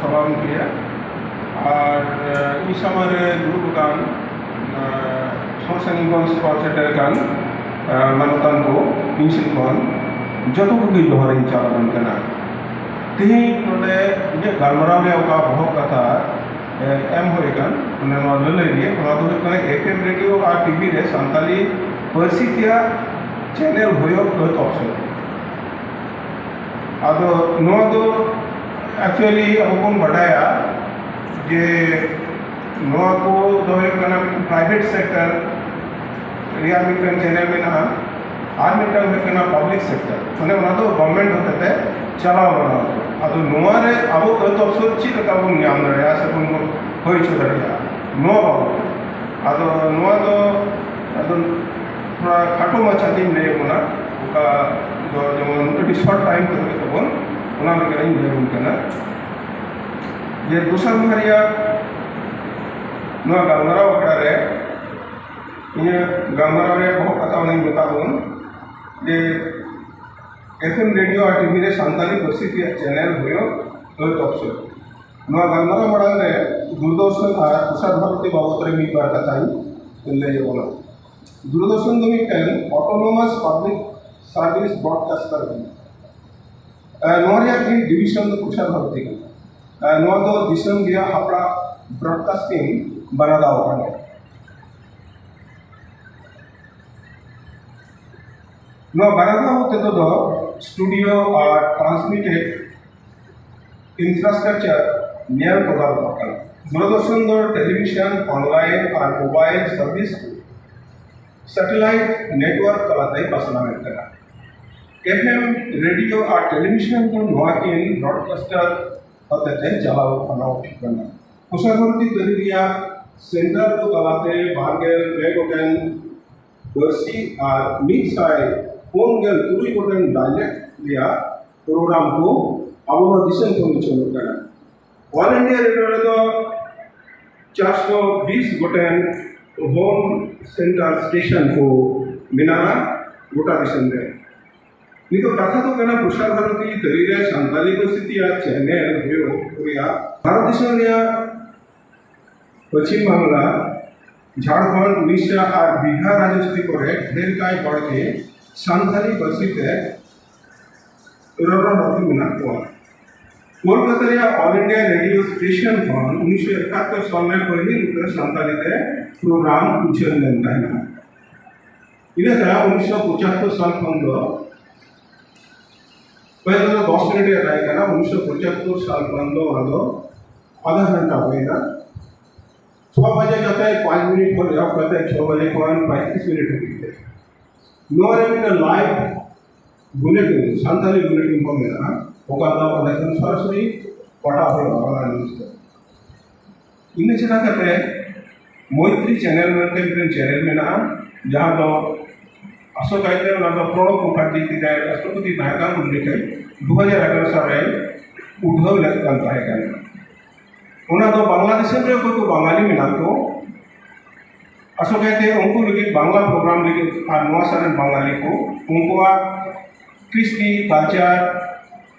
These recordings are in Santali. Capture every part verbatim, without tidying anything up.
ᱥᱟᱢᱟᱝ ᱠᱮᱭᱟ᱾ ᱟᱨ ᱤᱧ ᱥᱟᱢᱟᱝ ᱨᱮ ᱫᱩᱲᱩᱵ ᱟᱠᱟᱱ ᱥᱚᱝᱥᱟᱱᱤᱜᱚᱱ ᱥᱮᱵᱟ ᱥᱮᱴᱮᱨ ᱟᱠᱟᱱ ᱢᱟᱱᱚᱛᱟᱱ ᱠᱚ, ᱤᱧ ᱥᱮᱫ ᱠᱷᱚᱱ ᱡᱚᱛᱚ ᱠᱚᱜᱮ ᱡᱚᱦᱟᱨ ᱤᱧ ᱪᱟᱞ ᱟᱵᱚᱱ ᱠᱟᱱᱟ᱾ ᱛᱮᱦᱮᱧ ᱱᱚᱰᱮ ᱤᱧᱟᱹᱜ ᱜᱟᱞᱢᱟᱨᱟᱣ ᱨᱮ ᱚᱠᱟ ᱵᱚᱦᱚᱜ ᱠᱟᱛᱷᱟ ᱮᱢ ᱦᱩᱭ ᱟᱠᱟᱱ, ᱚᱱᱟ ᱱᱚᱣᱟ ᱞᱟᱹᱞᱟᱹᱭ ᱜᱮ, ᱚᱱᱟ ᱫᱚ ᱦᱩᱭᱩᱜ ᱠᱟᱱᱟ ᱮᱯᱷ ᱮᱢ ᱨᱮᱰᱤᱭᱳ ᱟᱨ ᱴᱤᱵᱷᱤ ᱨᱮ ᱥᱟᱱᱛᱟᱞᱤ ᱯᱟᱹᱨᱥᱤ ᱛᱮᱭᱟᱜ ᱪᱮᱱᱮᱞ ᱦᱩᱭᱩᱜ ᱟᱹᱛ ᱚᱯᱥᱚᱨ᱾ ᱟᱫᱚ ᱱᱚᱣᱟ ᱫᱚ actually ᱟᱵᱚ ᱵᱚᱱ ᱵᱟᱰᱟᱭᱟ ᱡᱮ ᱱᱚᱣᱟ ᱠᱚ ᱫᱚ ᱦᱩᱭᱩᱜ ᱠᱟᱱᱟ ᱯᱨᱟᱭᱵᱷᱮᱴ ᱥᱮᱠᱴᱚᱨ ᱨᱮᱭᱟᱜ ᱢᱤᱫᱴᱟᱝ ᱪᱮᱱᱮᱞ ᱢᱮᱱᱟᱜᱼᱟ, ᱟᱨ ᱢᱤᱫᱴᱟᱝ ᱦᱩᱭᱩᱜ ᱠᱟᱱᱟ ᱯᱟᱵᱽᱞᱤᱠ ᱥᱮᱠᱴᱚᱨ, ᱢᱟᱱᱮ ᱚᱱᱟ ᱫᱚ ᱜᱚᱵᱷᱚᱨᱱᱢᱮᱱᱴ ᱦᱚᱛᱮᱛᱮ ᱪᱟᱞᱟᱣ ᱵᱟᱲᱟ ᱦᱚᱪᱚ᱾ ᱟᱫᱚ ᱱᱚᱣᱟ ᱨᱮ ᱟᱵᱚ ᱟᱹᱛ ᱚᱯᱥᱚᱨ ᱪᱮᱫ ᱞᱮᱠᱟ ᱵᱚᱱ ᱧᱟᱢ ᱫᱟᱲᱮᱭᱟᱜᱼᱟ ᱥᱮ ᱵᱚᱱ ᱦᱩᱭ ᱦᱚᱪᱚ ᱫᱟᱲᱮᱭᱟᱜᱼᱟ, ᱱᱚᱣᱟ ᱵᱟᱵᱚᱛ ᱛᱮ᱾ ᱟᱫᱚ ᱱᱚᱣᱟ ᱫᱚ ᱟᱫᱚ ᱛᱷᱚᱲᱟ ᱠᱷᱟᱴᱚ ᱢᱟᱪᱷᱟ ᱛᱤᱧ ᱞᱟᱹᱭ ᱟᱵᱚᱱᱟ, ᱚᱠᱟ ᱫᱚ ᱡᱮᱢᱚᱱ ᱟᱹᱰᱤ ᱥᱚᱨᱴ ᱴᱟᱭᱤᱢ ᱛᱮ ᱦᱩᱭᱩᱜ ᱛᱟᱵᱚᱱ, ᱚᱱᱟ ᱞᱮᱠᱟᱧ ᱞᱟᱹᱭ ᱟᱵᱚᱱ ᱠᱟᱱᱟ᱾ ᱡᱮ ᱫᱚᱥᱟᱨ ᱢᱟᱦᱟ ᱨᱮᱭᱟᱜ ᱱᱚᱣᱟ ᱜᱟᱞᱢᱟᱨᱟᱣ ᱟᱠᱷᱲᱟ ᱨᱮ ᱤᱧᱟᱹᱜ ᱜᱟᱞᱢᱟᱨᱟᱣ ᱨᱮᱭᱟᱜ ᱵᱚᱦᱚᱜ ᱠᱟᱛᱷᱟ ᱚᱱᱟᱧ ᱢᱮᱛᱟᱜ ᱵᱚᱱ ᱡᱮ ᱮᱯᱷ ᱮᱢ ᱨᱮᱰᱤᱭᱳ ᱟᱨ ᱴᱤᱵᱷᱤ ᱨᱮ ᱥᱟᱱᱛᱟᱲᱤ ᱯᱟᱹᱨᱥᱤ ᱛᱮᱭᱟᱜ ᱪᱮᱱᱮᱞ ᱦᱩᱭᱩᱜ ᱟᱹᱛ ᱚᱯᱥᱚᱨ᱾ ᱱᱚᱣᱟ ᱜᱟᱞᱢᱟᱨᱟᱣ ᱢᱟᱲᱟᱝ ᱨᱮ ᱫᱩᱨᱫᱚᱨᱥᱚᱱ ᱟᱨ ᱯᱨᱚᱥᱟᱨ ᱵᱷᱟᱨᱚᱛᱤ ᱵᱟᱵᱚᱛ ᱨᱮ ᱢᱤᱫ ᱵᱟᱨ ᱠᱟᱛᱷᱟᱧ ᱞᱟᱹᱭ ᱟᱵᱚᱱᱟ᱾ ᱫᱩᱨᱫᱚᱨᱥᱚᱱ ᱫᱚ ᱢᱤᱫᱴᱮᱱ autonomous public service broadcaster ᱠᱟᱱᱟ᱾ ᱟᱨ ᱱᱚᱣᱟ ᱨᱮᱭᱟᱜ ᱢᱤᱫ ᱰᱤᱵᱷᱤᱡᱚᱱ ᱫᱚ ᱯᱨᱚᱥᱟᱨ ᱵᱷᱟᱨᱚᱛᱤ ᱠᱟᱱᱟ᱾ ᱟᱨ ᱱᱚᱣᱟ ᱫᱚ ᱫᱤᱥᱚᱢ ᱨᱮᱭᱟᱜ ᱦᱟᱯᱲᱟᱜ ᱵᱨᱚᱰᱠᱟᱥᱴᱤᱝ ᱵᱟᱱᱟᱫᱟᱣ ᱠᱟᱱᱟ᱾ ᱱᱚᱣᱟ ᱵᱟᱱᱟᱫᱟᱣ ᱛᱮᱫᱚ ᱫᱚ ᱥᱴᱩᱰᱤᱭᱳ ᱟᱨ ᱴᱨᱟᱱᱥᱢᱤᱴᱮᱰ ᱤᱱᱯᱷᱨᱟᱥᱴᱨᱟᱠᱪᱟᱨ ᱧᱮᱞ ᱛᱚᱫᱟᱨᱚᱠᱚᱜ ᱠᱟᱱᱟ᱾ ᱫᱩᱨᱫᱚᱨᱥᱚᱱ ᱫᱚ ᱴᱮᱞᱤᱵᱷᱤᱥᱚᱱ, ᱚᱱᱞᱟᱭᱤᱱ ᱟᱨ ᱢᱳᱵᱟᱭᱤᱞ ᱥᱟᱨᱵᱷᱤᱥ ᱥᱮᱴᱮᱞᱟᱭᱤᱴ ᱱᱮᱴᱣᱟᱨᱠ ᱛᱟᱞᱟᱛᱮ ᱯᱟᱥᱱᱟᱣᱮᱫ ᱠᱟᱱᱟ᱾ ᱮᱯᱷ ᱮᱢ ᱨᱮᱰᱤᱭᱳ ᱟᱨ ᱴᱮᱞᱤᱵᱷᱤᱥᱚᱱ ᱫᱚ ᱱᱚᱣᱟ ᱠᱤᱱ ᱵᱨᱚᱰᱠᱟᱥᱴᱟᱨ ᱦᱚᱛᱮᱛᱮ ᱪᱟᱞᱟᱣ ᱠᱟᱱᱟ, ᱩᱪᱤᱛ ᱠᱟᱱᱟ᱾ ᱯᱨᱚᱥᱟᱨ ᱵᱷᱟᱨᱚᱛᱤ ᱛᱟᱹᱨᱤ ᱨᱮᱭᱟᱜ ᱥᱮᱱᱴᱟᱨ ᱠᱚ ᱛᱟᱞᱟᱛᱮ ᱵᱟᱨ ᱜᱮᱞ ᱯᱮ ᱜᱚᱴᱮᱱ ᱯᱟᱹᱨᱥᱤ ᱟᱨ ᱢᱤᱫ ᱥᱟᱭ ᱯᱩᱱ ᱜᱮᱞ ᱛᱩᱨᱩᱭ ᱜᱚᱴᱮᱱ ᱰᱟᱭᱞᱮᱠᱴ ᱨᱮᱭᱟᱜ ᱯᱨᱳᱜᱨᱟᱢ ᱠᱚ ᱟᱵᱚ ᱱᱚᱣᱟ ᱫᱤᱥᱚᱢ ᱠᱷᱚᱱ ᱩᱪᱷᱟᱹᱱᱚᱜ ᱠᱟᱱᱟ᱾ ᱚᱞ ᱤᱱᱰᱤᱭᱟ ᱨᱮᱰᱤᱭᱳ ᱨᱮᱫᱚ ᱪᱟᱨᱥᱚ ᱵᱤᱥ ᱜᱚᱴᱮᱱ ᱦᱳᱢ ᱥᱮᱱᱴᱟᱨ ᱥᱴᱮᱥᱚᱱ ᱠᱚ ᱢᱮᱱᱟᱜᱼᱟ ᱜᱚᱴᱟ ᱫᱤᱥᱚᱢ ᱨᱮ᱾ ᱱᱤᱛᱚᱜ ᱠᱟᱛᱷᱟ ᱫᱚ ᱠᱟᱱᱟ, ᱯᱨᱚᱥᱟᱨ ᱵᱷᱟᱨᱚᱛᱤ ᱛᱟᱹᱨᱤ ᱨᱮ ᱥᱟᱱᱛᱟᱞᱤ ᱯᱟᱹᱨᱥᱤ ᱛᱮᱭᱟᱜ ᱪᱮᱱᱮᱞ ᱦᱩᱭᱩᱜ ᱨᱮᱭᱟᱜ ᱵᱷᱟᱨᱚᱛ ᱫᱤᱥᱚᱢ ᱨᱮᱭᱟᱜ ᱯᱚᱪᱷᱤᱢ ᱵᱟᱝᱞᱟ, ᱡᱷᱟᱲᱠᱷᱚᱸᱰ, ᱩᱲᱤᱥᱥᱟ ᱟᱨ ᱵᱤᱦᱟᱨ ᱨᱟᱡᱽᱡᱚ ᱠᱚᱨᱮ ᱰᱷᱮᱨ ᱠᱟᱭ ᱦᱚᱲ ᱜᱮ ᱥᱟᱱᱛᱟᱞᱤ ᱯᱟᱹᱨᱥᱤ ᱛᱮ ᱨᱚᱨᱚᱲ ᱨᱚᱯᱚᱲ ᱢᱮᱱᱟᱜ ᱠᱚᱣᱟ᱾ ᱠᱳᱞᱠᱟᱛᱟ ᱨᱮᱭᱟᱜ ᱚᱞ ᱤᱱᱰᱤᱭᱟ ᱨᱮᱰᱤᱭᱳ ᱥᱴᱮᱥᱚᱱ ᱠᱷᱚᱱ ᱩᱱᱤᱥᱥᱚ ᱮᱠᱟᱛᱛᱳᱨ ᱥᱟᱞ ᱨᱮ ᱯᱟᱹᱦᱤᱞ ᱩᱛᱟᱹᱨ ᱥᱟᱱᱛᱟᱲᱤ ᱛᱮ ᱯᱨᱳᱜᱨᱟᱢ ᱩᱪᱷᱟᱹᱱ ᱞᱮᱱ ᱛᱟᱦᱮᱱᱟ᱾ ᱤᱱᱟᱹ ᱛᱟᱭᱚᱢ ᱩᱱᱤᱥᱥᱚ ᱯᱚᱸᱪᱟᱛᱛᱳᱨ ᱥᱟᱞ ᱠᱷᱚᱱ ᱫᱚ ᱯᱟᱹᱦᱤᱞ ᱫᱚ ᱫᱚᱥ ᱢᱤᱱᱤᱴ ᱨᱮ ᱛᱟᱦᱮᱸ ᱠᱟᱱᱟ, ᱩᱱᱤᱥᱥᱚ ᱯᱚᱸᱪᱟᱛᱛᱳᱨ ᱥᱟᱞ ᱠᱷᱚᱱ ᱫᱚ ᱚᱱᱟ ᱫᱚ ᱟᱫᱷᱟ ᱜᱷᱚᱱᱴᱟ ᱦᱩᱭᱱᱟ᱾ ᱪᱷᱚ ᱵᱟᱡᱮ ᱠᱟᱛᱮ ᱯᱟᱸᱪ ᱢᱤᱱᱤᱴ ᱠᱷᱚᱱ ᱮᱦᱚᱵ ᱠᱟᱛᱮ ᱪᱷᱚ ᱵᱟᱡᱮ ᱠᱷᱚᱱ ᱯᱚᱸᱭᱛᱨᱤᱥ ᱢᱤᱱᱤᱴ ᱦᱟᱹᱵᱤᱡ ᱛᱮ᱾ ᱱᱚᱣᱟ ᱨᱮ ᱢᱤᱫᱴᱟᱝ ᱞᱟᱭᱤᱵᱷ ᱵᱩᱞᱮᱴᱤᱱ, ᱥᱟᱱᱛᱟᱲᱤ ᱵᱩᱞᱮᱴᱤᱱ ᱠᱚ ᱢᱮᱱᱟᱜᱼᱟ, ᱚᱠᱟ ᱫᱚ ᱚᱸᱰᱮ ᱠᱷᱚᱱ ᱥᱚᱨᱟᱥᱚᱨᱤ ᱯᱟᱲᱦᱟᱣ ᱦᱩᱭᱩᱜᱼᱟ ᱚᱱᱟ ᱱᱤᱭᱩᱡᱽ ᱫᱚ᱾ ᱤᱱᱟᱹ ᱪᱷᱟᱰᱟ ᱠᱟᱛᱮ ᱢᱳᱭᱛᱨᱤ ᱪᱮᱱᱮᱞ ᱢᱮᱱᱛᱮ ᱢᱤᱫᱴᱮᱱ ᱪᱮᱱᱮᱞ ᱢᱮᱱᱟᱜᱼᱟ, ᱡᱟᱦᱟᱸ ᱫᱚ ᱟᱥᱚᱠᱟᱭᱛᱮ ᱚᱱᱟ ᱫᱚ ᱯᱨᱚᱬᱚᱵ ᱢᱩᱠᱷᱟᱨᱡᱤ ᱛᱤᱱᱟᱭ ᱨᱟᱥᱴᱨᱚᱯᱚᱛᱤ ᱛᱟᱦᱮᱸ ᱠᱟᱱ ᱩᱱ ᱡᱚᱠᱷᱮᱡ ᱫᱩ ᱦᱟᱡᱟᱨ ᱮᱜᱟᱨᱚ ᱥᱟᱞ ᱨᱮ ᱩᱰᱷᱟᱹᱣ ᱞᱮᱫ ᱠᱟᱱ ᱛᱟᱦᱮᱸ ᱠᱟᱱᱟ᱾ ᱚᱱᱟ ᱫᱚ ᱵᱟᱝᱞᱟᱫᱮᱥ ᱨᱮ ᱚᱠᱚᱭ ᱠᱚ ᱵᱟᱝᱟᱞᱤ ᱢᱮᱱᱟᱜ ᱠᱚ, ᱟᱥᱚᱠᱟᱭᱛᱮ ᱩᱱᱠᱩ ᱞᱟᱹᱜᱤᱫ ᱵᱟᱝᱞᱟ ᱯᱨᱳᱜᱨᱟᱢ ᱞᱟᱹᱜᱤᱫ ᱟᱨ ᱱᱚᱣᱟ ᱥᱟᱨᱮᱱ ᱵᱟᱝᱟᱞᱤ ᱠᱚ ᱩᱱᱠᱩᱣᱟᱜ ᱠᱨᱤᱥᱴᱤ ᱠᱟᱞᱪᱟᱨ,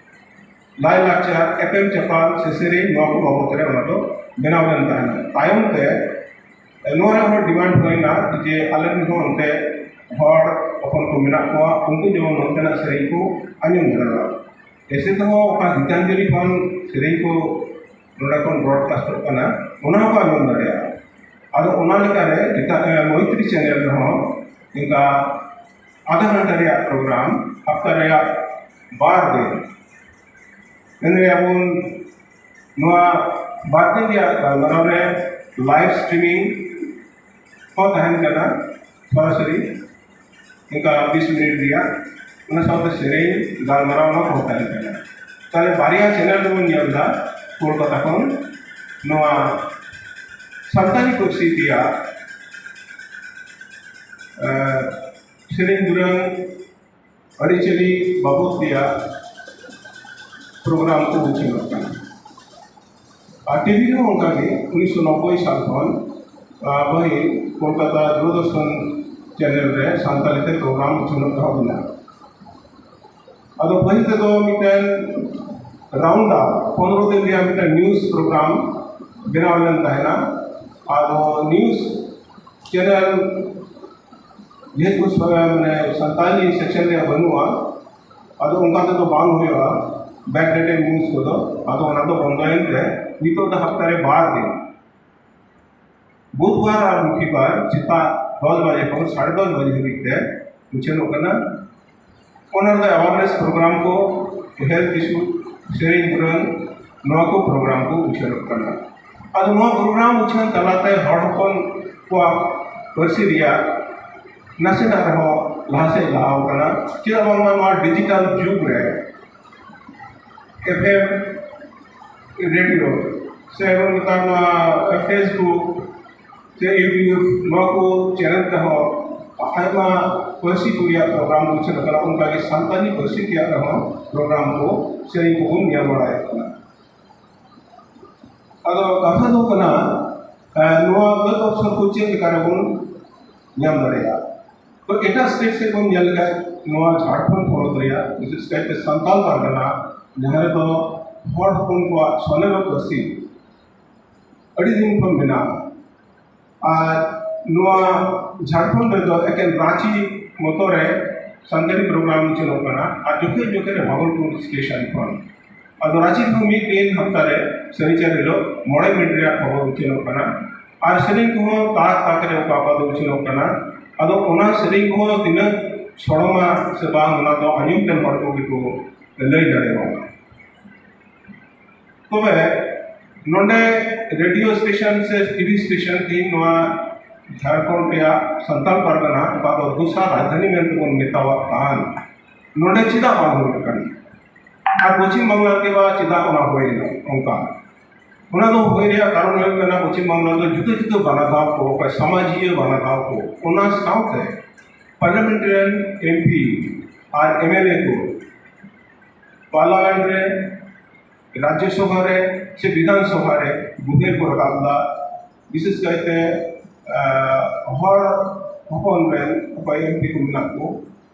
ᱞᱟᱭᱼᱞᱟᱠᱪᱟᱨ, ᱮᱯᱮᱢ ᱪᱟᱯᱟᱞ ᱥᱮ ᱥᱮᱨᱮᱧ, ᱱᱚᱣᱟ ᱠᱚ ᱵᱟᱵᱚᱫ ᱨᱮ ᱚᱱᱟ ᱫᱚ ᱵᱮᱱᱟᱣ ᱞᱮᱱ ᱛᱟᱦᱮᱱᱟ᱾ ᱛᱟᱭᱚᱢ ᱛᱮ ᱱᱚᱣᱟ ᱨᱮ ᱦᱚᱸ ᱰᱤᱢᱟᱱᱰ ᱦᱩᱭᱱᱟ ᱡᱮ ᱟᱞᱮ ᱨᱮᱱ ᱦᱚᱸ ᱚᱱᱛᱮ ᱦᱚᱲ ᱦᱚᱯᱚᱱ ᱠᱚ ᱢᱮᱱᱟᱜ ᱠᱚᱣᱟ, ᱩᱱᱠᱩ ᱡᱮᱢᱚᱱ ᱱᱚᱛᱮᱱᱟᱜ ᱥᱮᱨᱮᱧ ᱠᱚ ᱟᱸᱡᱚᱢ ᱫᱟᱲᱮᱭᱟᱜᱼᱟ᱾ ᱮᱥᱮ ᱛᱮᱦᱚᱸ ᱚᱠᱟ ᱜᱤᱛᱟᱧᱡᱚᱞᱤ ᱠᱷᱚᱱ ᱥᱮᱨᱮᱧ ᱠᱚ ᱱᱚᱰᱮ ᱠᱷᱚᱱ ᱵᱨᱚᱰᱠᱟᱥᱴᱚᱜ ᱠᱟᱱᱟ, ᱚᱱᱟ ᱦᱚᱸᱠᱚ ᱟᱸᱡᱚᱢ ᱫᱟᱲᱮᱭᱟᱜᱼᱟ᱾ ᱟᱫᱚ ᱚᱱᱟ ᱞᱮᱠᱟᱨᱮ ᱜᱤᱛᱟ-, ᱮ, ᱢᱚᱭᱛᱨᱤ ᱪᱮᱱᱮᱞ ᱨᱮᱦᱚᱸ ᱚᱱᱠᱟ ᱟᱫᱷᱟ ᱜᱷᱚᱱᱴᱟ ᱨᱮᱭᱟᱜ ᱯᱨᱳᱜᱨᱟᱢ ᱦᱟᱯᱛᱟ ᱨᱮᱭᱟᱜ ᱵᱟᱨ ᱫᱤᱱ, ᱢᱮᱱ ᱫᱟᱲᱮᱭᱟᱜᱼᱟ ᱵᱚᱱ ᱱᱚᱣᱟ ᱵᱟᱨ ᱫᱤᱱ ᱨᱮᱭᱟᱜ ᱜᱟᱞᱢᱟᱨᱟᱣ ᱨᱮ ᱞᱟᱭᱤᱵᱷ ᱥᱴᱨᱤᱢᱤᱝ ᱦᱚᱸ ᱛᱟᱦᱮᱱ ᱠᱟᱱᱟ, ᱥᱚᱨᱟᱥᱚᱨᱤ ᱚᱱᱠᱟ ᱵᱤᱥ ᱢᱤᱱᱤᱴ ᱨᱮᱭᱟᱜ, ᱚᱱᱟ ᱥᱟᱶᱛᱮ ᱥᱮᱨᱮᱧ ᱜᱟᱞᱢᱟᱨᱟᱣ ᱦᱚᱸ ᱛᱟᱦᱮᱱ ᱠᱟᱱᱟ᱾ ᱛᱟᱦᱞᱮ ᱵᱟᱨᱭᱟ ᱪᱮᱱᱮᱞ ᱨᱮᱵᱚᱱ ᱧᱮᱞ ᱮᱫᱟ ᱠᱳᱞᱠᱟᱛᱟ ᱠᱷᱚᱱ ᱱᱚᱣᱟ ᱥᱟᱱᱛᱟᱲᱤ ᱯᱟᱹᱨᱥᱤ ᱨᱮᱭᱟᱜ, ᱮ, ᱥᱮᱨᱮᱧ ᱫᱩᱨᱟᱹᱝ ᱟᱹᱨᱤᱪᱟᱹᱞᱤ ᱵᱟᱵᱚᱫ ᱨᱮᱭᱟᱜ ᱯᱨᱳᱜᱨᱟᱢ ᱠᱚ ᱩᱪᱷᱟᱹᱱᱚᱜ ᱠᱟᱱᱟ᱾ ᱟᱨ ᱴᱤᱵᱷᱤ ᱨᱮᱦᱚᱸ ᱚᱱᱠᱟᱜᱮ ᱩᱱᱤᱥᱥᱚ ᱱᱚᱵᱵᱳᱭ ᱥᱟᱞ ᱠᱷᱚᱱ, ᱟ, ᱯᱟᱹᱦᱤᱞ ᱠᱳᱞᱠᱟᱛᱟ ᱫᱩᱨᱚᱫᱚᱨᱥᱚᱱ ᱪᱮᱱᱮᱞ ᱨᱮ ᱥᱟᱱᱛᱟᱲᱤ ᱛᱮ ᱯᱨᱳᱜᱨᱟᱢ ᱩᱪᱷᱟᱹᱱᱚᱜ ᱮᱦᱚᱵ ᱮᱱᱟ᱾ ᱟᱫᱚ ᱯᱟᱹᱦᱤᱞ ᱛᱮᱫᱚ ᱢᱤᱫᱴᱮᱱ ᱨᱟᱣᱩᱱᱰ ᱟᱯ ᱯᱚᱱᱨᱚ ᱫᱤᱱ ᱨᱮᱭᱟᱜ ᱢᱤᱫᱴᱮᱱ ᱱᱤᱭᱩᱡᱽ ᱯᱨᱳᱜᱨᱟᱢ ᱵᱮᱱᱟᱣ ᱞᱮᱱ ᱛᱟᱦᱮᱱᱟ᱾ ᱟᱫᱚ ᱱᱤᱭᱩᱡᱽ ᱪᱮᱱᱮᱞ ᱡᱮᱦᱮᱛᱩ ᱥᱚ- ᱢᱟᱱᱮ ᱥᱟᱱᱛᱟᱲᱤ ᱥᱮᱠᱥᱚᱱ ᱨᱮᱭᱟᱜ ᱵᱟᱹᱱᱩᱜᱼᱟ, ᱟᱫᱚ ᱚᱱᱠᱟ ᱛᱮᱫᱚ ᱵᱟᱝ ᱦᱩᱭᱩᱜᱼᱟ ᱵᱮᱠ ᱰᱮᱴᱮᱰ ᱱᱤᱭᱩᱡᱽ ᱠᱚᱫᱚ᱾ ᱟᱫᱚ ᱚᱱᱟ ᱫᱚ ᱵᱚᱱᱫᱚᱭᱮᱱ ᱛᱮ ᱱᱤᱛᱚᱜ ᱫᱚ ᱦᱟᱯᱛᱟ ᱨᱮ ᱵᱟᱨ ᱫᱤᱱ, ᱵᱩᱫᱷᱵᱟᱨ ᱟᱨ ᱨᱚᱵᱤᱵᱟᱨ ᱥᱮᱛᱟᱜ ᱫᱚᱥ ᱵᱟᱡᱮ ᱠᱷᱚᱱ ᱥᱟᱲᱮ ᱫᱚᱥ ᱵᱟᱡᱮ ᱦᱟᱹᱵᱤᱡ ᱛᱮ ᱩᱪᱷᱟᱹᱱᱚᱜ ᱠᱟᱱᱟ᱾ ᱚᱱᱟ ᱨᱮᱫᱚ ᱮᱣᱟᱨᱱᱮᱥ ᱯᱨᱳᱜᱨᱟᱢ ᱠᱚ, ᱦᱮᱞᱛᱷ ᱤᱥᱩ, ᱥᱮᱨᱮᱧ ᱫᱩᱨᱟᱹᱝ, ᱱᱚᱣᱟ ᱠᱚ ᱯᱨᱳᱜᱨᱟᱢ ᱠᱚ ᱩᱪᱷᱟᱹᱱᱚᱜ ᱠᱟᱱᱟ᱾ ᱟᱫᱚ ᱱᱚᱣᱟ ᱯᱨᱳᱜᱨᱟᱢ ᱩᱪᱷᱟᱹᱱ ᱛᱟᱞᱟᱛᱮ ᱦᱚᱲ ᱦᱚᱯᱚᱱ ᱠᱚᱣᱟᱜ ᱯᱟᱹᱨᱥᱤ ᱨᱮᱭᱟᱜ ᱱᱟᱥᱮᱱᱟᱜ ᱨᱮᱦᱚᱸ ᱞᱟᱦᱟ ᱥᱮᱫ ᱞᱟᱦᱟᱣ ᱠᱟᱱᱟ᱾ ᱪᱮᱫᱟᱜ ᱵᱟᱝᱢᱟ ᱱᱚᱣᱟ ᱰᱤᱡᱤᱴᱟᱞ ᱡᱩᱜᱽ ᱨᱮ ᱮᱯᱷ ᱮᱢ ᱨᱮᱰᱤᱭᱳ ᱥᱮ ᱱᱮᱛᱟᱨ ᱱᱚᱣᱟ ᱯᱷᱮᱥᱵᱩᱠ ᱥᱮ ᱭᱩᱴᱤᱭᱩᱵᱽ, ᱱᱚᱣᱟ ᱠᱚ ᱪᱮᱱᱮᱞ ᱛᱮᱦᱚᱸ ᱟᱭᱢᱟ ᱯᱟᱹᱨᱥᱤ ᱠᱚ ᱨᱮᱭᱟᱜ ᱯᱨᱳᱜᱨᱟᱢ ᱩᱪᱷᱟᱹᱱ ᱟᱠᱟᱱᱟ᱾ ᱚᱱᱠᱟᱜᱮ ᱥᱟᱱᱛᱟᱲᱤ ᱯᱟᱹᱨᱥᱤ ᱨᱮᱭᱟᱜ ᱨᱮᱦᱚᱸ ᱯᱨᱳᱜᱨᱟᱢ ᱠᱚ, ᱥᱮᱨᱮᱧ ᱠᱚᱵᱚᱱ ᱧᱮᱞ ᱵᱟᱲᱟᱭᱮᱫ ᱠᱟᱱᱟ᱾ ᱟᱫᱚ ᱠᱟᱛᱷᱟ ᱫᱚ ᱠᱟᱱᱟ, ᱮ, ᱱᱚᱣᱟ ᱜᱟᱹᱛ ᱚᱯᱥᱚᱨ ᱠᱚ ᱪᱮᱫ ᱞᱮᱠᱟ ᱨᱮᱵᱚᱱ ᱧᱟᱢ ᱫᱟᱲᱮᱭᱟᱜᱼᱟ? ᱛᱚ ᱮᱴᱟᱜ ᱥᱴᱮᱴ ᱥᱮᱫ ᱵᱚᱱ ᱧᱮᱞ ᱞᱮᱠᱷᱟᱱ, ᱱᱚᱣᱟ ᱡᱷᱟᱲᱠᱷᱚᱸᱰ ᱯᱚᱱᱚᱛ ᱨᱮᱭᱟᱜ, ᱵᱤᱥᱮᱥ ᱠᱟᱭᱛᱮ ᱥᱟᱱᱛᱟᱲ ᱯᱟᱨᱜᱟᱱᱟ, ᱡᱟᱦᱟᱸ ᱨᱮᱫᱚ ᱦᱚᱲ ᱦᱚᱯᱚᱱ ᱠᱚᱣᱟᱜ ᱥᱚᱱᱮᱨᱚ ᱯᱟᱹᱨᱥᱤ ᱟᱹᱰᱤ ᱫᱤᱱ ᱠᱷᱚᱱ ᱢᱮᱱᱟᱜᱼᱟ᱾ ᱟᱨ ᱱᱚᱣᱟ ᱡᱷᱟᱲᱠᱷᱚᱸᱰ ᱨᱮᱫᱚ ᱮᱠᱮᱱ ᱨᱟᱸᱪᱤ ᱢᱚᱛᱚ ᱨᱮ ᱥᱟᱱᱛᱟᱲᱤ ᱯᱨᱳᱜᱨᱟᱢ ᱩᱪᱷᱟᱹᱱᱚᱜ ᱠᱟᱱᱟ᱾ ᱟᱨ ᱡᱚᱠᱷᱮᱡ ᱡᱚᱠᱷᱮᱡ ᱨᱮ ᱵᱷᱟᱜᱚᱞᱯᱩᱨ ᱥᱴᱮᱥᱚᱱ ᱠᱷᱚᱱ, ᱟᱫᱚ ᱨᱟᱸᱪᱤ ᱨᱮᱫᱚ ᱢᱤᱫ ᱫᱤᱱ ᱦᱟᱯᱛᱟ ᱨᱮ ᱥᱟᱹᱨᱤᱪᱟᱹᱨᱤ ᱦᱤᱞᱳᱜ ᱢᱚᱬᱮ ᱢᱤᱱᱤᱴ ᱨᱮᱭᱟᱜ ᱠᱷᱚᱵᱚᱨ ᱩᱪᱷᱟᱹᱱᱚᱜ ᱠᱟᱱᱟ᱾ ᱟᱨ ᱥᱮᱨᱮᱧ ᱠᱚᱦᱚᱸ ᱛᱟᱠ ᱛᱟᱠ ᱨᱮ ᱚᱠᱟ ᱚᱠᱟ ᱫᱚ ᱩᱪᱷᱟᱹᱱᱚᱜ ᱠᱟᱱᱟ᱾ ᱟᱫᱚ ᱚᱱᱟ ᱥᱮᱨᱮᱧ ᱠᱚᱦᱚᱸ ᱛᱤᱱᱟᱹᱜ ᱥᱚᱲᱚᱢᱟ ᱥᱮ ᱵᱟᱝ, ᱚᱱᱟ ᱫᱚ ᱟᱸᱡᱚᱢ ᱛᱮ ᱦᱚᱲ ᱠᱚᱜᱮ ᱠᱚ ᱞᱟᱹᱭ ᱫᱟᱲᱮᱭᱟᱜᱼᱟ᱾ ᱛᱚᱵᱮ ᱱᱚᱰᱮ ᱨᱮᱰᱤᱭᱳ ᱥᱴᱮᱥᱚᱱ ᱥᱮ ᱴᱤᱵᱷᱤ ᱥᱴᱮᱥᱚᱱ ᱛᱮᱦᱮᱧ ᱱᱚᱣᱟ ᱡᱷᱟᱲᱠᱷᱚᱸᱰ ᱨᱮᱭᱟᱜ ᱥᱟᱱᱛᱟᱲ ᱯᱟᱨᱜᱟᱱᱟ, ᱚᱠᱟ ᱫᱚ ᱫᱚᱥᱟᱨ ᱨᱟᱡᱽᱫᱷᱟᱱᱤ ᱢᱮᱱᱛᱮ ᱵᱚᱱ ᱢᱮᱛᱟᱣᱟᱜ ᱠᱟᱱ, ᱱᱚᱰᱮ ᱪᱮᱫᱟᱜ ᱵᱟᱝ ᱦᱩᱭᱩᱜ ᱠᱟᱱᱟ? ᱟᱨ ᱯᱚᱪᱷᱤᱢ ᱵᱟᱝᱞᱟ ᱨᱮᱜᱮ ᱵᱟ ᱪᱮᱫᱟᱜ ᱚᱱᱟ ᱦᱩᱭᱮᱱᱟ ᱚᱱᱠᱟ? ᱚᱱᱟ ᱫᱚ ᱦᱩᱭ ᱨᱮᱭᱟᱜ ᱠᱟᱨᱚᱱ ᱦᱩᱭᱩᱜ ᱠᱟᱱᱟ, ᱯᱚᱪᱷᱤᱢ ᱵᱟᱝᱞᱟ ᱫᱚ ᱡᱩᱫᱟᱹ ᱡᱩᱫᱟᱹ ᱵᱟᱱᱟᱫᱷᱟᱣ ᱠᱚ, ᱚᱠᱚᱭ ᱥᱟᱢᱟᱡᱤᱭᱟᱹ ᱵᱟᱱᱟᱫᱷᱟᱣ ᱠᱚ, ᱚᱱᱟ ᱥᱟᱶᱛᱮ ᱯᱟᱨᱞᱟᱢᱮᱱᱴ ᱨᱮᱱ M P R M L A ᱠᱚ ᱯᱟᱨᱞᱟᱢᱮᱱᱴ ᱨᱮ, ᱨᱟᱡᱽᱡᱚ ᱥᱚᱵᱷᱟ ᱨᱮ ᱥᱮ ᱵᱤᱫᱷᱟᱱ ᱥᱚᱵᱷᱟ ᱨᱮ ᱵᱩᱡᱷᱟᱹᱣ ᱠᱚ ᱨᱟᱠᱟᱵ ᱮᱫᱟ᱾ ᱵᱤᱥᱮᱥ ᱠᱟᱭᱛᱮ, ᱟᱸ, ᱦᱚᱲ ᱦᱚᱯᱚᱱ ᱨᱮᱱ ᱚᱠᱚᱭ ᱮᱢ ᱯᱤ ᱠᱚ ᱢᱮᱱᱟᱜ ᱠᱚ,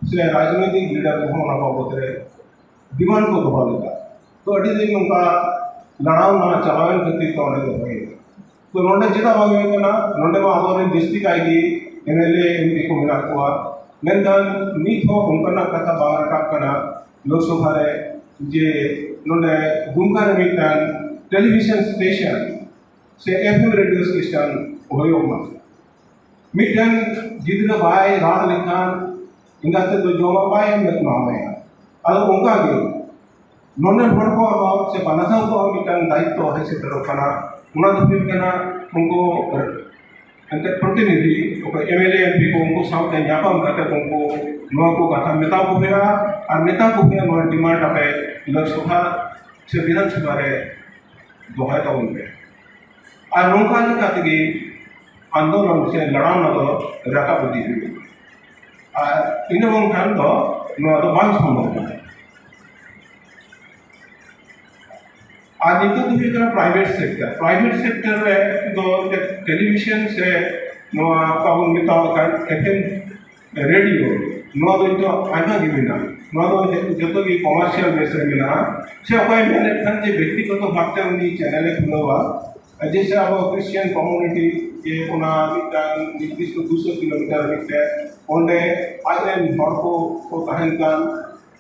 ᱥᱮ ᱨᱟᱡᱽᱱᱳᱭᱛᱤᱠ ᱞᱤᱰᱟᱨ ᱠᱚᱦᱚᱸ ᱚᱱᱟ ᱵᱟᱵᱚᱛ ᱨᱮ ᱰᱤᱢᱟᱱᱰ ᱠᱚ ᱫᱚᱦᱚ ᱞᱮᱫᱟ᱾ ᱛᱚ ᱟᱹᱰᱤ ᱫᱤᱱ ᱱᱚᱝᱠᱟ ᱞᱟᱲᱟᱣ ᱱᱟ, ᱪᱟᱞᱟᱣᱮᱱ ᱠᱷᱟᱹᱛᱤᱨ ᱛᱮ ᱚᱸᱰᱮ ᱫᱚ ᱦᱩᱭ ᱮᱱᱟ᱾ ᱛᱚ ᱱᱚᱰᱮ ᱪᱮᱫᱟᱜ ᱵᱟᱝ ᱦᱩᱭᱩᱜ ᱠᱟᱱᱟ? ᱱᱚᱰᱮ ᱢᱟ ᱟᱵᱚᱨᱮᱱ ᱡᱟᱹᱥᱛᱤ ᱠᱟᱭ ᱜᱮ M L A, M P ᱠᱚ ᱢᱮᱱᱟᱜ ᱠᱚᱣᱟ, ᱢᱮᱱᱠᱷᱟᱱ ᱱᱤᱛ ᱦᱚᱸ ᱚᱱᱠᱟᱱᱟᱜ ᱠᱟᱛᱷᱟ ᱵᱟᱝ ᱨᱟᱠᱟᱵ ᱠᱟᱱᱟ ᱞᱳᱠᱥᱚᱵᱷᱟ ᱨᱮ ᱡᱮ ᱱᱚᱰᱮ ᱫᱩᱢᱠᱟ ᱨᱮ ᱢᱤᱫᱴᱟᱝ ᱴᱮᱞᱤᱵᱷᱤᱥᱚᱱ ᱥᱴᱮᱥᱚᱱ ᱥᱮ ᱮᱯᱷ ᱮᱢ ᱨᱮᱰᱤᱭᱳ ᱥᱴᱮᱥᱚᱱ ᱦᱩᱭᱩᱜ ᱢᱟ᱾ ᱢᱤᱫᱴᱟᱝ ᱜᱤᱫᱽᱨᱟᱹ ᱵᱟᱭ ᱨᱟᱲ ᱞᱮᱠᱷᱟᱱ ᱮᱸᱜᱟᱛ ᱛᱮᱫ ᱫᱚ ᱡᱚᱢᱟᱜ ᱵᱟᱭ ᱮᱢ ᱮᱢᱟᱣᱟᱭᱟ᱾ ᱟᱫᱚ ᱚᱱᱠᱟ ᱜᱮ ᱱᱚᱰᱮ ᱦᱚᱲ ᱠᱚᱣᱟᱜ ᱦᱚᱸ ᱥᱮ ᱵᱟᱱᱟ ᱫᱷᱟᱣ ᱠᱚᱣᱟᱜ ᱦᱚᱸ ᱢᱤᱫᱴᱟᱝ ᱫᱟᱭᱤᱛᱛᱚ ᱦᱮᱡ ᱥᱮᱴᱮᱨᱚᱜ ᱠᱟᱱᱟ᱾ ᱚᱱᱟ ᱫᱚ ᱦᱩᱭᱩᱜ ᱠᱟᱱᱟ ᱩᱱᱠᱩ ᱮᱱᱛᱮ ᱯᱨᱚᱛᱤᱱᱤᱫᱷᱤ ᱚᱠᱚᱭ M L A, M P ᱠᱚ ᱩᱱᱠᱩ ᱥᱟᱶᱛᱮ ᱧᱟᱯᱟᱢ ᱠᱟᱛᱮ ᱩᱱᱠᱩ ᱱᱚᱣᱟ ᱠᱚ ᱠᱟᱛᱷᱟ ᱢᱮᱛᱟ ᱠᱚ ᱦᱩᱭᱩᱜᱼᱟ ᱟᱨ ᱢᱮᱛᱟ ᱠᱚ ᱦᱩᱭᱩᱜᱼᱟ ᱱᱚᱣᱟ ᱰᱤᱢᱟᱱᱰ ᱟᱯᱮ ᱞᱳᱠᱥᱚᱵᱷᱟ ᱥᱮ ᱵᱤᱫᱷᱟᱱ ᱥᱚᱵᱷᱟ ᱨᱮ ᱫᱚᱦᱚᱭ ᱛᱟᱵᱚᱱ ᱯᱮ᱾ ᱟᱨ ᱱᱚᱝᱠᱟ ᱞᱮᱠᱟ ᱛᱮᱜᱮ ᱟᱱᱫᱳᱞᱚᱱ ᱥᱮ ᱞᱟᱲᱟᱣᱱᱟ ᱫᱚ ᱨᱟᱠᱟᱵ ᱤᱫᱤ ᱦᱩᱭᱩᱜᱼᱟ᱾ ᱟᱨ ᱤᱱᱟᱹ ᱵᱟᱝᱠᱷᱟᱱ ᱫᱚ ᱱᱚᱣᱟ ᱫᱚ ᱵᱟᱝ ᱥᱚᱢᱵᱷᱚᱵ ᱠᱟᱱᱟ᱾ ᱟᱨ ᱱᱤᱛᱚᱜ ᱫᱚ ᱦᱩᱭᱩᱜ ᱠᱟᱱᱟ ᱯᱨᱟᱭᱵᱷᱮᱴ ᱥᱮᱠᱴᱚᱨ᱾ ᱯᱨᱟᱭᱵᱷᱮᱴ ᱥᱮᱠᱴᱚᱨ ᱨᱮ ᱫᱚ ᱴᱮᱞᱤᱵᱷᱤᱥᱚᱱ ᱥᱮ ᱱᱚᱣᱟ ᱚᱠᱟ ᱵᱚᱱ ᱢᱮᱛᱟᱣᱟᱜ ᱠᱟᱱ ᱮᱯᱷ ᱮᱢ ᱨᱮᱰᱤᱭᱳ, ᱱᱚᱣᱟ ᱫᱚ ᱱᱤᱛᱚᱜ ᱟᱭᱢᱟ ᱜᱮ ᱢᱮᱱᱟᱜᱼᱟ᱾ ᱱᱚᱣᱟ ᱫᱚ ᱡᱚᱛᱚ ᱜᱮ ᱠᱚᱢᱟᱨᱥᱤᱭᱟᱞ ᱵᱮᱥ ᱨᱮ ᱢᱮᱱᱟᱜᱼᱟ᱾ ᱥᱮ ᱚᱠᱚᱭ ᱢᱮᱱᱮᱫ ᱠᱷᱟᱱ ᱡᱮ ᱵᱮᱠᱛᱤᱜᱚᱛᱚ ᱵᱷᱟᱵᱽᱛᱮ ᱩᱱᱤ ᱪᱮᱱᱮᱞᱮ ᱠᱷᱩᱞᱟᱹᱣᱟ, ᱡᱮᱭᱥᱮ ᱟᱵᱚ ᱠᱨᱤᱥᱪᱤᱭᱟᱱ ᱠᱚᱢᱩᱱᱤᱴᱤ ᱡᱮ ᱚᱱᱟ ᱢᱤᱫᱴᱟᱝ ᱱᱤᱨᱫᱤᱥᱴᱚ ᱫᱩᱥᱚ ᱠᱤᱞᱳᱢᱤᱴᱟᱨ ᱢᱤᱫᱴᱮᱱ ᱚᱸᱰᱮ ᱟᱡ ᱨᱮᱱ ᱦᱚᱲ ᱠᱚ ᱠᱚ ᱛᱟᱦᱮᱱ ᱠᱟᱱ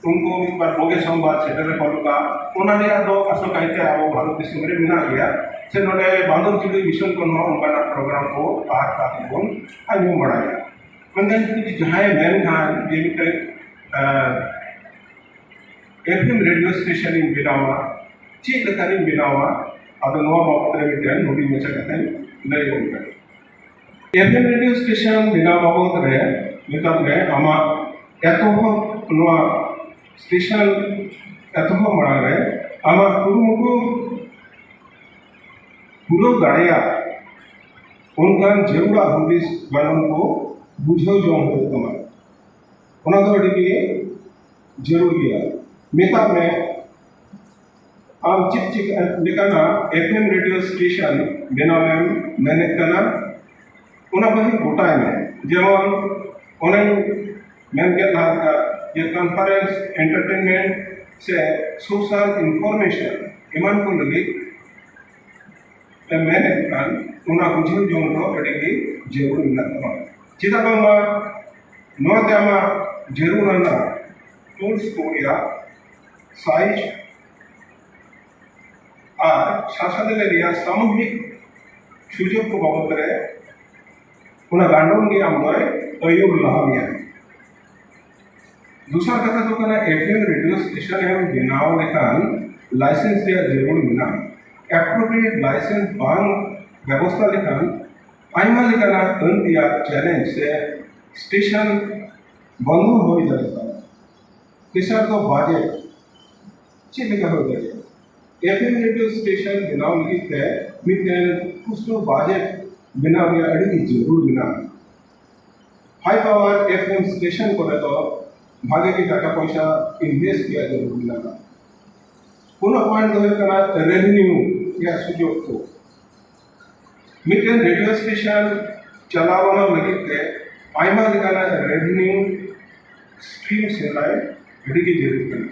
ᱩᱱᱠᱩ ᱢᱤᱫ ᱵᱟᱨ ᱵᱚᱜᱮ ᱥᱚᱢᱵᱟᱫ ᱥᱮᱴᱮᱨ ᱟᱠᱚ ᱞᱮᱠᱟ, ᱚᱱᱟ ᱨᱮᱭᱟᱜ ᱫᱚ ᱟᱥᱚᱠᱟᱭᱛᱮ ᱟᱵᱚ ᱵᱷᱟᱨᱚᱛ ᱫᱤᱥᱚᱢ ᱨᱮ ᱢᱮᱱᱟᱜ ᱜᱮᱭᱟ᱾ ᱥᱮ ᱱᱚᱰᱮ ᱵᱟᱸᱫᱚᱨ ᱡᱩᱲᱤ ᱢᱤᱥᱚᱱ ᱠᱷᱚᱱ ᱦᱚᱸ ᱚᱱᱠᱟᱱᱟᱜ ᱯᱨᱳᱜᱨᱟᱢ ᱠᱚ ᱟᱨ ᱠᱟᱛᱮ ᱵᱚᱱ ᱟᱸᱡᱚᱢ ᱵᱟᱲᱟᱭᱟ᱾ ᱢᱮᱱᱠᱷᱟᱱ ᱡᱩᱫᱤ ᱡᱟᱦᱟᱸᱭ ᱢᱮᱱ ᱠᱷᱟᱱ ᱡᱮ ᱢᱤᱫᱴᱮᱱ ᱮᱯᱷ ᱮᱢ ᱨᱮᱰᱤᱭᱳ ᱥᱴᱮᱥᱚᱱ ᱤᱧ ᱵᱮᱱᱟᱣᱟ, ᱪᱮᱫ ᱞᱮᱠᱟᱨᱤᱧ ᱵᱮᱱᱟᱣᱟ, ᱟᱫᱚ ᱱᱚᱣᱟ ᱵᱟᱵᱚᱫ ᱨᱮ ᱢᱤᱫᱴᱮᱱ ᱦᱩᱰᱤᱧ ᱢᱟᱪᱷᱟ ᱠᱟᱛᱷᱟᱧ ᱞᱟᱹᱭ ᱟᱵᱚᱱ ᱠᱟᱱᱟ᱾ ᱮᱯᱷ ᱮᱢ ᱨᱮᱰᱤᱭᱳ ᱥᱴᱮᱥᱚᱱ ᱵᱮᱱᱟᱣ ᱵᱟᱵᱚᱫ ᱨᱮ ᱢᱮᱛᱟᱜ ᱢᱮ, ᱟᱢᱟᱜ ᱮᱛᱚᱦᱚᱵ, ᱱᱚᱣᱟ ᱥᱴᱮᱥᱚᱱ ᱮᱛᱚᱦᱚᱵ ᱢᱟᱲᱟᱝ ᱨᱮ ᱟᱢᱟᱜ ᱠᱩᱨᱩᱢᱩᱴᱩ ᱯᱩᱨᱟᱹᱣ ᱫᱟᱲᱮᱭᱟᱜ ᱚᱱᱠᱟᱱ ᱡᱟᱹᱨᱩᱲᱟᱜ ᱦᱩᱫᱤᱥ ᱜᱟᱲᱚᱱ ᱠᱚ ᱵᱩᱡᱷᱟᱹᱣ ᱡᱚᱝ ᱦᱩᱭᱩᱜ ᱛᱟᱢᱟ᱾ ᱚᱱᱟ ᱫᱚ ᱟᱹᱰᱤ ᱜᱮ ᱡᱟᱹᱨᱩᱲ ᱜᱮᱭᱟ᱾ ᱢᱮᱛᱟᱜ ᱢᱮ, ᱟᱢ ᱪᱮᱫ ᱪᱮᱫ ᱞᱮᱠᱟᱱᱟᱜ ᱮᱯᱷ ᱮᱢ ᱨᱮᱰᱤᱭᱳ ᱥᱴᱮᱥᱚᱱ ᱵᱮᱱᱟᱣ ᱮᱢ ᱢᱮᱱᱮᱫ ᱠᱟᱱᱟ, ᱚᱱᱟ ᱠᱚ ᱜᱚᱴᱟᱭ ᱢᱮ᱾ ᱡᱮᱢᱚᱱ ᱚᱱᱮᱧ ᱢᱮᱱ ᱠᱮᱫ ᱞᱮᱠᱟ ᱡᱮ ᱠᱚᱱᱯᱷᱟᱨᱮᱱᱥ, ᱮᱱᱴᱟᱨᱴᱮᱱᱢᱮᱱᱴ ᱥᱮ ᱥᱳᱥᱟᱞ ᱤᱱᱯᱷᱚᱨᱢᱮᱥᱚᱱ ᱮᱢᱟᱱ ᱠᱚ ᱞᱟᱹᱜᱤᱫ ᱮ ᱢᱮᱱᱮᱫ ᱠᱟᱱ, ᱚᱱᱟ ᱵᱩᱡᱷᱟᱹᱣ ᱡᱚᱝ ᱫᱚ ᱟᱹᱰᱤ ᱜᱮ ᱡᱟᱹᱨᱩᱲ ᱢᱮᱱᱟᱜ ᱛᱟᱵᱚᱱᱟ᱾ ᱪᱮᱫᱟᱜ ᱵᱟᱝᱢᱟ ᱱᱚᱣᱟ ᱛᱮ ᱟᱢᱟᱜ ᱡᱟᱹᱨᱩᱲ ᱟᱱᱟᱜ ᱴᱩᱞᱥ ᱠᱚ ᱨᱮᱭᱟᱜ ᱥᱟᱭᱤᱡᱽ ᱟᱨ ᱥᱟᱥᱟᱫᱮᱞᱮ ᱨᱮᱭᱟᱜ ᱥᱟᱢᱩᱦᱤᱠ ᱥᱩᱡᱳᱜᱽ ᱠᱚ ᱵᱟᱵᱚᱛ ᱨᱮ ᱚᱱᱟ ᱜᱟᱱᱰᱚᱱ ᱜᱮ ᱟᱢ ᱫᱚᱭ ᱟᱹᱭᱩᱨ ᱞᱟᱦᱟ ᱢᱮᱭᱟ᱾ ᱫᱚᱥᱟᱨ ᱠᱟᱛᱷᱟ ᱫᱚ ᱠᱟᱱᱟ, ᱮᱯᱷ ᱮᱢ ᱨᱮᱰᱤᱭᱳ ᱥᱴᱮᱥᱚᱱ ᱮᱢ ᱵᱮᱱᱟᱣ ᱞᱮᱠᱷᱟᱱ ᱞᱟᱭᱥᱮᱱᱥ ᱨᱮᱭᱟᱜ ᱡᱟᱹᱨᱩᱲ ᱢᱮᱱᱟᱜᱼᱟ᱾ ᱮᱯᱨᱳᱯᱨᱤᱭᱮᱴ ᱞᱟᱭᱥᱮᱱᱥ ᱵᱟᱝ ᱵᱮᱵᱚᱥᱛᱷᱟ ᱞᱮᱠᱷᱟᱱ ᱟᱭᱢᱟ ᱞᱮᱠᱟᱱᱟᱜ ᱟᱹᱱ ᱨᱮᱭᱟᱜ ᱪᱮᱞᱮᱧᱡᱽ ᱥᱮ ᱥᱴᱮᱥᱚᱱ ᱵᱚᱱᱫᱚ ᱦᱩᱭ ᱫᱟᱲᱮᱭᱟᱜᱼᱟ᱾ ᱛᱮᱥᱟᱨ ᱫᱚ ᱵᱟᱡᱮᱴ᱾ ᱪᱮᱫ ᱞᱮᱠᱟ ᱦᱩᱭ ᱫᱟᱲᱮᱭᱟᱜᱼᱟ? ᱮᱯᱷ ᱮᱢ ᱨᱮᱰᱤᱭᱳ ᱥᱴᱮᱥᱚᱱ ᱵᱮᱱᱟᱣ ᱞᱟᱹᱜᱤᱫ ᱛᱮ ᱢᱤᱫᱴᱮᱱ ᱯᱩᱥᱴᱟᱹᱣ ᱵᱟᱡᱮᱴ ᱵᱮᱱᱟᱣ ᱨᱮᱭᱟᱜ ᱟᱹᱰᱤ ᱜᱮ ᱡᱟᱹᱨᱩᱲ ᱢᱮᱱᱟᱜᱼᱟ᱾ ᱦᱟᱭ ᱯᱟᱣᱟᱨ ᱮᱯᱷ ᱮᱢ ᱥᱴᱮᱥᱚᱱ ᱠᱚᱨᱮ ᱫᱚ ᱵᱷᱟᱜᱮ ᱜᱮ ᱴᱟᱠᱟ ᱯᱚᱭᱥᱟ ᱤᱱᱵᱷᱮᱥᱴ ᱨᱮᱭᱟᱜ ᱡᱟᱹᱨᱩᱲ ᱢᱮᱱᱟᱜᱼᱟ᱾ ᱯᱩᱱᱟᱜ ᱯᱚᱭᱮᱱᱴ ᱫᱚ ᱦᱩᱭᱩᱜ ᱠᱟᱱᱟ ᱨᱮᱵᱷᱮᱱᱤᱭᱩ ᱨᱮᱭᱟᱜ ᱥᱩᱡᱳᱜᱽ ᱠᱚ᱾ ᱢᱤᱫᱴᱮᱱ ᱨᱮᱰᱤᱭᱳ ᱥᱴᱮᱥᱚᱱ ᱪᱟᱞᱟᱣ ᱵᱟᱲᱟ ᱞᱟᱹᱜᱤᱫ ᱛᱮ ᱟᱭᱢᱟ ᱞᱮᱠᱟᱱᱟᱜ ᱨᱮᱵᱷᱮᱱᱤᱭᱩ ᱥᱴᱨᱤᱢ ᱥᱮᱬᱟᱭ ᱟᱹᱰᱤ ᱜᱮ ᱡᱟᱹᱨᱩᱲ ᱠᱟᱱᱟ᱾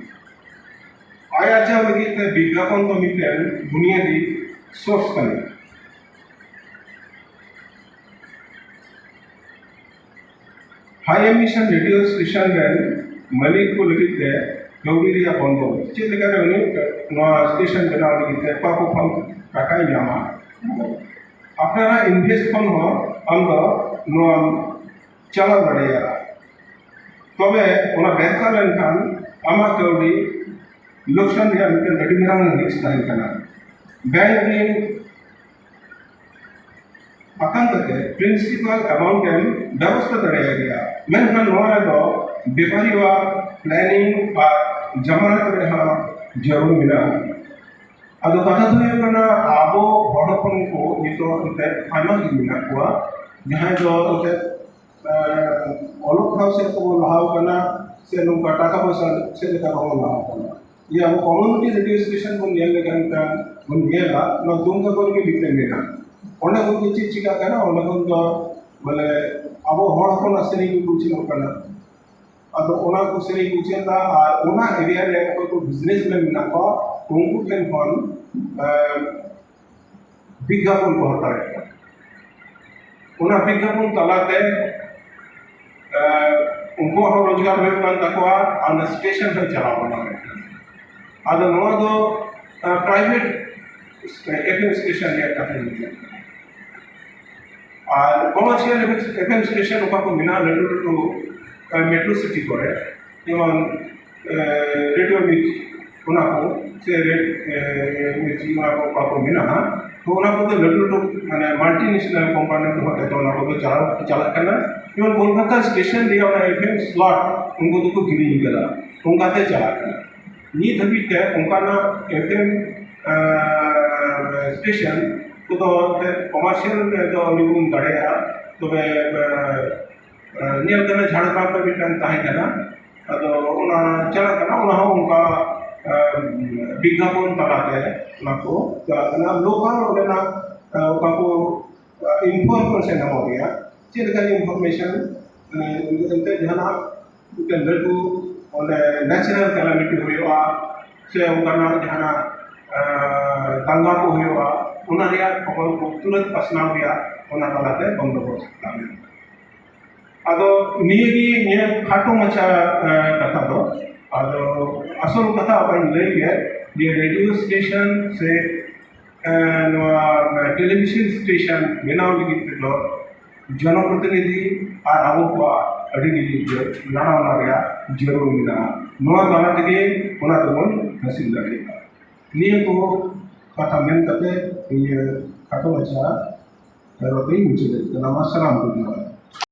ᱟᱭ ᱟᱨᱡᱟᱣ ᱞᱟᱹᱜᱤᱫ ᱛᱮ ᱵᱤᱜᱽᱜᱟᱯᱚᱱ ᱫᱚ ᱢᱤᱫᱴᱮᱱ ᱵᱩᱱᱤᱭᱟᱹᱫᱤ ᱥᱳᱨᱥ ᱠᱟᱱᱟ᱾ ᱦᱟᱭ ᱮᱢᱤᱥᱚᱱ ᱨᱮᱰᱤᱭᱳ ᱥᱴᱮᱥᱚᱱ ᱨᱮᱱ ᱢᱟᱹᱞᱤᱠ ᱠᱚ ᱞᱟᱹᱜᱤᱫ ᱛᱮ ᱠᱟᱹᱣᱰᱤ ᱨᱮᱭᱟᱜ ᱵᱚᱱᱫᱚ, ᱪᱮᱫ ᱞᱮᱠᱟᱨᱮ ᱩᱱᱤ ᱱᱚᱣᱟ ᱥᱴᱮᱥᱚᱱ ᱵᱮᱱᱟᱣ ᱞᱟᱹᱜᱤᱫ ᱛᱮ ᱚᱠᱟ ᱠᱚ ᱠᱷᱚᱱ ᱴᱟᱠᱟᱭ ᱧᱟᱢᱟ? ᱟᱯᱱᱟᱨᱟᱜ ᱤᱱᱵᱷᱮᱥᱴ ᱠᱷᱚᱱ ᱦᱚᱸ ᱟᱢ ᱫᱚ ᱱᱚᱣᱟ ᱪᱟᱞᱟᱣ ᱫᱟᱲᱮᱭᱟᱜᱼᱟ᱾ ᱛᱚᱵᱮ ᱚᱱᱟ ᱵᱮᱨᱛᱷᱟ ᱞᱮᱱᱠᱷᱟᱱ ᱟᱢᱟᱜ ᱠᱟᱹᱣᱰᱤ ᱞᱳᱠᱥᱟᱱ ᱨᱮᱭᱟᱜ ᱢᱤᱫᱴᱮᱱ ᱟᱹᱰᱤ ᱢᱟᱨᱟᱝ ᱨᱤᱥᱠ ᱛᱟᱦᱮᱱ ᱠᱟᱱᱟ᱾ ᱵᱮᱝᱠ ᱨᱤᱱ ᱟᱠᱟᱱ ᱠᱟᱛᱮ ᱯᱨᱤᱱᱥᱤᱯᱟᱞ ᱮᱢᱟᱣᱩᱱᱴ ᱮᱢ ᱵᱮᱵᱚᱥᱛᱷᱟ ᱫᱟᱲᱮᱭᱟᱜ ᱜᱮᱭᱟ, ᱢᱮᱱᱠᱷᱟᱱ ᱱᱚᱣᱟ ᱨᱮᱫᱚ ᱵᱮᱯᱟᱨᱤᱭᱟᱜ ᱯᱞᱮᱱᱤᱝ ᱟᱨ ᱡᱟᱢᱟᱱᱟᱛ ᱨᱮᱦᱚᱸ ᱡᱟᱹᱨᱩᱲ ᱢᱮᱱᱟᱜᱼᱟ᱾ ᱟᱫᱚ ᱠᱟᱛᱷᱟ ᱫᱚ ᱦᱩᱭᱩᱜ ᱠᱟᱱᱟ, ᱟᱵᱚ ᱦᱚᱲ ᱦᱚᱯᱚᱱ ᱠᱚ ᱱᱤᱛᱚᱜ ᱮᱱᱛᱮᱫ ᱟᱭᱢᱟ ᱜᱮ ᱢᱮᱱᱟᱜ ᱠᱚᱣᱟ, ᱡᱟᱦᱟᱸᱭ ᱫᱚ ᱮᱱᱛᱮᱫ ᱮᱸ, ᱚᱞᱚᱜ ᱯᱟᱲᱦᱟᱣ ᱥᱮᱫ ᱛᱮᱵᱚᱱ ᱞᱟᱦᱟᱣ ᱠᱟᱱᱟ ᱥᱮ ᱱᱚᱝᱠᱟ ᱴᱟᱠᱟ ᱯᱚᱭᱥᱟ ᱥᱮᱫ ᱞᱮᱠᱟ ᱵᱟᱵᱚᱱ ᱞᱟᱦᱟᱣ ᱠᱟᱱᱟ᱾ ᱡᱮ ᱟᱵᱚ ᱠᱚᱢᱤᱭᱩᱱᱤᱴᱤ ᱨᱮᱰᱤᱭᱳ ᱥᱴᱮᱥᱚᱱ ᱵᱚᱱ ᱧᱮᱞ ᱞᱮᱠᱷᱟᱱ ᱢᱤᱫᱴᱟᱝ ᱵᱚᱱ ᱧᱮᱞᱟ, ᱱᱚᱣᱟ ᱫᱩᱢᱠᱟ ᱠᱚᱨᱮ ᱜᱮ ᱢᱤᱫᱴᱟᱝ ᱢᱮᱱᱟᱜᱼᱟ᱾ ᱚᱸᱰᱮ ᱠᱷᱚᱱ ᱫᱚ ᱪᱮᱫ ᱪᱤᱠᱟᱹᱜ ᱠᱟᱱᱟ? ᱚᱸᱰᱮ ᱠᱷᱚᱱ ᱫᱚ ᱵᱚᱞᱮ ᱟᱵᱚ ᱦᱚᱲ ᱦᱚᱯᱚᱱᱟᱜ ᱥᱮᱨᱮᱧ ᱜᱮᱠᱚ ᱩᱪᱷᱟᱹᱱᱚᱜ ᱠᱟᱱᱟ᱾ ᱟᱫᱚ ᱚᱱᱟ ᱠᱚ ᱥᱮᱨᱮᱧ ᱠᱚ ᱪᱮᱫ ᱮᱫᱟ, ᱟᱨ ᱚᱱᱟ ᱮᱨᱤᱭᱟ ᱨᱮ ᱚᱠᱚᱭ ᱠᱚ ᱵᱤᱡᱽᱱᱮᱥᱢᱮᱱ ᱢᱮᱱᱟᱜ ᱠᱚᱣᱟ, ᱩᱱᱠᱩ ᱴᱷᱮᱱ ᱠᱷᱚᱱ ᱮ, ᱵᱤᱜᱽᱜᱟᱯᱚᱱ ᱠᱚ ᱦᱟᱛᱟᱣᱮᱫ ᱠᱟᱱᱟ᱾ ᱚᱱᱟ ᱵᱤᱜᱽᱜᱟᱯᱚᱱ ᱛᱟᱞᱟᱛᱮ ᱮ, ᱩᱱᱠᱩᱣᱟᱜ ᱦᱚᱸ ᱨᱳᱡᱽᱜᱟᱨ ᱦᱩᱭᱩᱜ ᱠᱟᱱ ᱛᱟᱠᱚᱣᱟ, ᱟᱨ ᱚᱱᱟ ᱥᱴᱮᱥᱚᱱ ᱦᱚᱸ ᱪᱟᱞᱟᱣ ᱠᱟᱱᱟ᱾ ᱟᱫᱚ ᱱᱚᱣᱟ ᱫᱚ ᱯᱨᱟᱭᱵᱷᱮᱴ ᱮᱯᱷ ᱮᱢ ᱥᱴᱮᱥᱚᱱ ᱨᱮᱭᱟᱜ ᱠᱟᱛᱷᱟ ᱧᱮᱞᱚᱜ ᱠᱟᱱᱟ᱾ ᱟᱨ ᱠᱚᱢᱟᱨᱥᱤᱭᱟᱞ ᱮᱯᱷ ᱮᱢ ᱥᱴᱮᱥᱚᱱ ᱚᱠᱟ ᱠᱚ ᱢᱮᱱᱟᱜᱼᱟ ᱞᱟᱹᱴᱩ ᱞᱟᱹᱴᱩ ᱢᱮᱴᱨᱳ ᱥᱤᱴᱤ ᱠᱚᱨᱮ, ᱡᱮᱢᱚᱱ ᱨᱮᱰᱤᱭᱳ ᱢᱤᱨᱪᱤ, ᱚᱱᱟ ᱠᱚ ᱥᱮ ᱨᱮᱰ ᱢᱤᱨᱪᱤ, ᱚᱱᱟ ᱠᱚ ᱚᱠᱟ ᱠᱚ ᱢᱮᱱᱟᱜᱼᱟ, ᱛᱚ ᱚᱱᱟ ᱠᱚᱫᱚ ᱞᱟᱹᱴᱩ ᱞᱟᱹᱴᱩ ᱢᱟᱱᱮ ᱢᱟᱞᱴᱤ ᱱᱮᱥᱱᱟᱞ ᱠᱳᱢᱯᱟᱱᱤ ᱠᱚ ᱦᱚᱛᱮ ᱛᱮ ᱚᱱᱟ ᱠᱚᱫᱚ ᱪᱟᱞᱟᱣ ᱪᱟᱞᱟᱜ ᱠᱟᱱᱟ᱾ ᱡᱮᱢᱚᱱ ᱠᱳᱞᱠᱟᱛᱟ ᱥᱴᱮᱥᱚᱱ ᱨᱮᱭᱟᱜ ᱚᱱᱟ ᱮᱯᱷ ᱮᱢ ᱥᱞᱚᱴ ᱩᱱᱠᱩ ᱫᱚᱠᱚ ᱠᱤᱨᱤᱧ ᱠᱟᱫᱟ, ᱚᱱᱠᱟᱛᱮ ᱪᱟᱞᱟᱜ ᱠᱟᱱᱟ᱾ ᱱᱤᱛ ᱦᱟᱹᱵᱤᱡ ᱛᱮ ᱚᱱᱠᱟᱱᱟᱜ ᱮᱯᱷ ᱮᱢ ᱥᱴᱮᱥᱚᱱ ᱠᱚᱫᱚ ᱠᱚᱢᱟᱨᱥᱤᱭᱟᱞ ᱫᱚ ᱟᱹᱣᱨᱤ ᱵᱚᱱ ᱫᱟᱲᱮᱭᱟᱜᱼᱟ᱾ ᱛᱚᱵᱮ ᱧᱮᱞ ᱠᱟᱱᱟ ᱡᱷᱟᱲᱜᱨᱟᱢ ᱨᱮ ᱢᱤᱫᱴᱟᱝ ᱛᱟᱦᱮᱸ ᱠᱟᱱᱟ, ᱟᱫᱚ ᱚᱱᱟ ᱪᱟᱞᱟᱜ ᱠᱟᱱᱟ, ᱚᱱᱟ ᱦᱚᱸ ᱚᱱᱠᱟ ᱵᱤᱜᱽᱜᱟᱯᱚᱱ ᱛᱟᱞᱟᱛᱮ ᱚᱱᱟ ᱠᱚ ᱪᱟᱞᱟᱜ ᱠᱟᱱᱟ᱾ ᱞᱳᱠᱟᱞ ᱚᱸᱰᱮᱱᱟᱜ ᱚᱠᱟ ᱠᱚ ᱤᱱᱯᱷᱚᱨᱢᱮᱥᱚᱱ ᱧᱟᱢᱚᱜ ᱜᱮᱭᱟ᱾ ᱪᱮᱫ ᱞᱮᱠᱟ ᱤᱱᱯᱷᱚᱨᱢᱮᱥᱚᱱ? ᱮᱱᱛᱮ ᱡᱟᱦᱟᱱᱟᱜ ᱢᱤᱫᱴᱮᱱ ᱞᱟᱹᱴᱩ ᱚᱸᱰᱮ ᱱᱮᱪᱟᱨᱟᱞ ᱠᱮᱞᱟᱢᱤᱴᱤ ᱦᱩᱭᱩᱜᱼᱟ, ᱥᱮ ᱚᱱᱠᱟᱱᱟᱜ ᱡᱟᱦᱟᱱᱟᱜ ᱫᱟᱝᱜᱟ ᱠᱚ ᱦᱩᱭᱩᱜᱼᱟ, ᱚᱱᱟ ᱨᱮᱭᱟᱜ ᱠᱷᱚᱵᱚᱨ ᱠᱚ ᱛᱩᱨᱟᱹᱛ ᱯᱟᱥᱱᱟᱣ ᱨᱮᱭᱟᱜ ᱚᱱᱟ ᱛᱟᱞᱟᱛᱮ ᱵᱚᱱᱫᱳᱵᱚᱥᱛ ᱠᱟᱜ ᱦᱩᱭᱩᱜᱼᱟ᱾ ᱟᱫᱚ ᱱᱤᱭᱟᱹᱜᱮ ᱤᱧᱟᱹᱜ ᱠᱷᱟᱴᱚ ᱢᱟᱪᱷᱟ ᱠᱟᱛᱷᱟ ᱫᱚ᱾ ᱟᱫᱚ ᱟᱥᱚᱞ ᱠᱟᱛᱷᱟ ᱚᱠᱟᱧ ᱞᱟᱹᱭ ᱜᱮ, ᱡᱮ ᱨᱮᱰᱤᱭᱳ ᱥᱴᱮᱥᱚᱱ ᱥᱮ ᱱᱚᱣᱟ ᱴᱮᱞᱤᱵᱷᱤᱥᱚᱱ ᱥᱴᱮᱥᱚᱱ ᱵᱮᱱᱟᱣ ᱞᱟᱹᱜᱤᱫ ᱛᱮᱫᱚ ᱡᱚᱱᱚᱯᱨᱚᱛᱤᱱᱤᱫᱷᱤ ᱟᱨ ᱟᱵᱚ ᱠᱚᱣᱟᱜ ᱟᱹᱰᱤ ᱞᱟᱲᱟᱣᱱᱟ ᱨᱮᱭᱟᱜ ᱡᱟᱹᱨᱩᱲ ᱢᱮᱱᱟᱜᱼᱟ᱾ ᱱᱚᱣᱟ ᱛᱟᱞᱟ ᱛᱮᱜᱮ ᱚᱱᱟ ᱫᱚᱵᱚᱱ ᱦᱟᱹᱥᱤᱞ ᱫᱟᱲᱮᱭᱟᱜᱼᱟ᱾ ᱱᱤᱭᱟᱹ ᱠᱚ ᱠᱟᱛᱷᱟ ᱢᱮᱱ ᱠᱟᱛᱮ ᱤᱧᱟᱹᱜ ᱠᱷᱟᱴᱚ ᱢᱟᱪᱷᱟ ᱨᱚᱲ ᱫᱚᱧ ᱢᱩᱪᱟᱹᱫᱮᱫ ᱠᱟᱱᱟ᱾ ᱢᱟ ᱥᱟᱱᱟᱢ ᱠᱚ ᱡᱚᱦᱟᱨ᱾